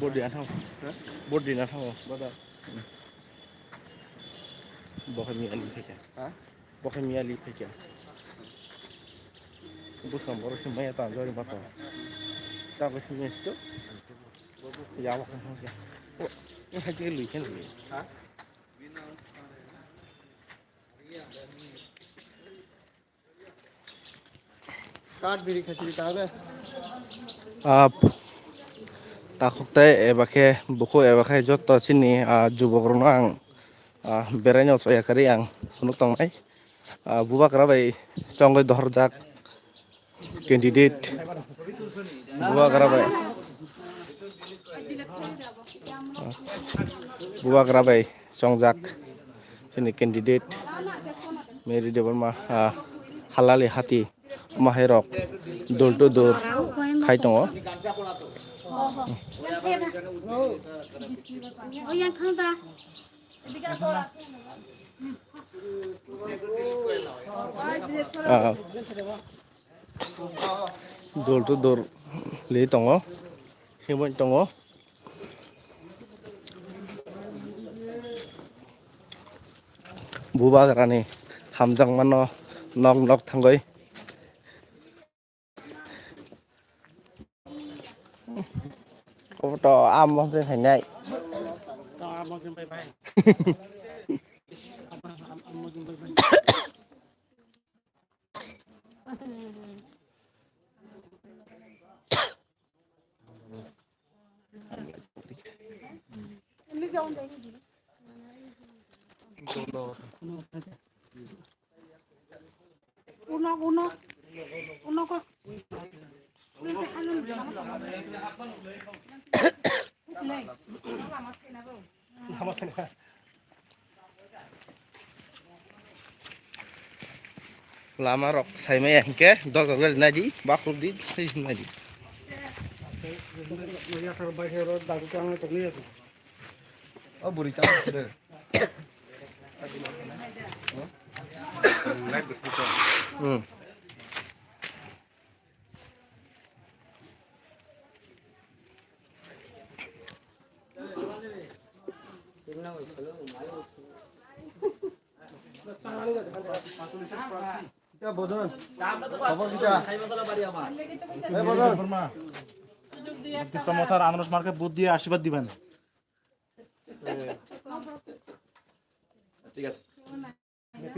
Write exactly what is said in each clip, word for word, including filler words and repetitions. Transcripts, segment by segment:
Body na thango. Body na thango. Bo khe miyali phaikha. Ha? Bo khe miyali phaikha. Bwskang borok se maya ta jori mata. Ta bo se maya sto. Ya bo khe khe. O, o hai je lui khe lui. Ha? Kath biri khachiri ta be. Ap, takhuk tai eba khe bukhuk eba khe joto chini, ah, jubokrokno ang, ah, beraino choya kwrwi ang phunuk tongnai. Ah, bubagra bai chongwi dohorjak candidate bubagra bai, ah, bubagra bai chongjak chini candidate Mary Debbarma, ah, halali hati. Omo hai rok door to door khai tongo. Ah, door to door li tongo, himwi tongo. Bubagrani hamjakmano nok nok thangwi. Obo to amo se khainai. Uno, uno, uno ko. Lama rok saimaya hinkhe dodok gari naidi, bakhuk di, tei naidi. O bwrwi tamo sir. Hmm. Kita Bodon. Khobor kita. Eh, Bodon. Dipta Mathar Ananas Market vote দিয়ে আশীর্বাদ দিবেন। ঠিক আছে।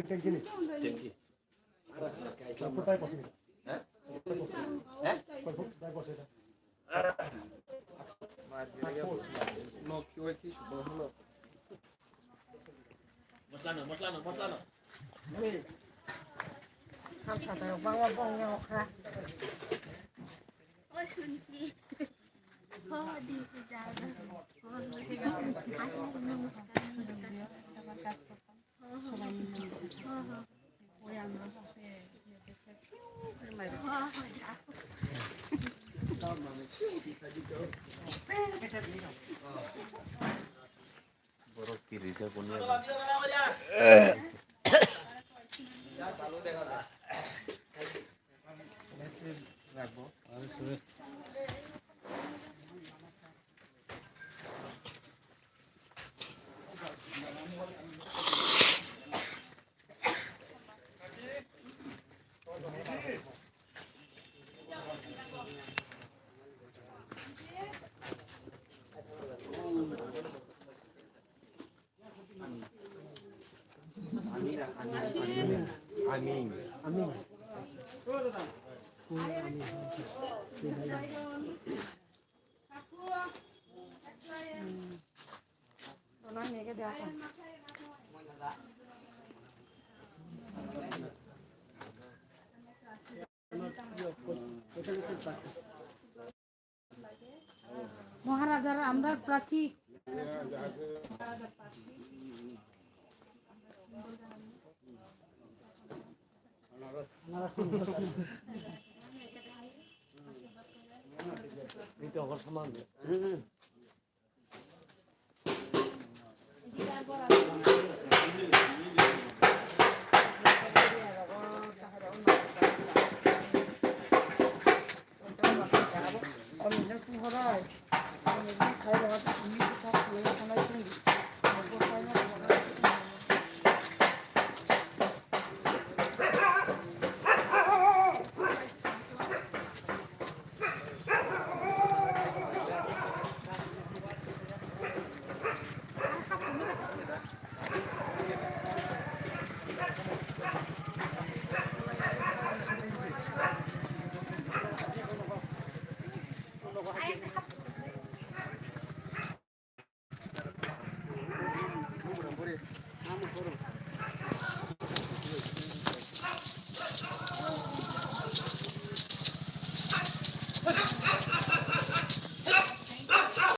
Thank you. হ্যাঁ? হ্যাঁ? মশলা নাও, মশলা নাও, মশলা নাও। Borok kirijak boni. Amin. Amin. Amin. Amin. মহারাজার আমরা প্রার্থী।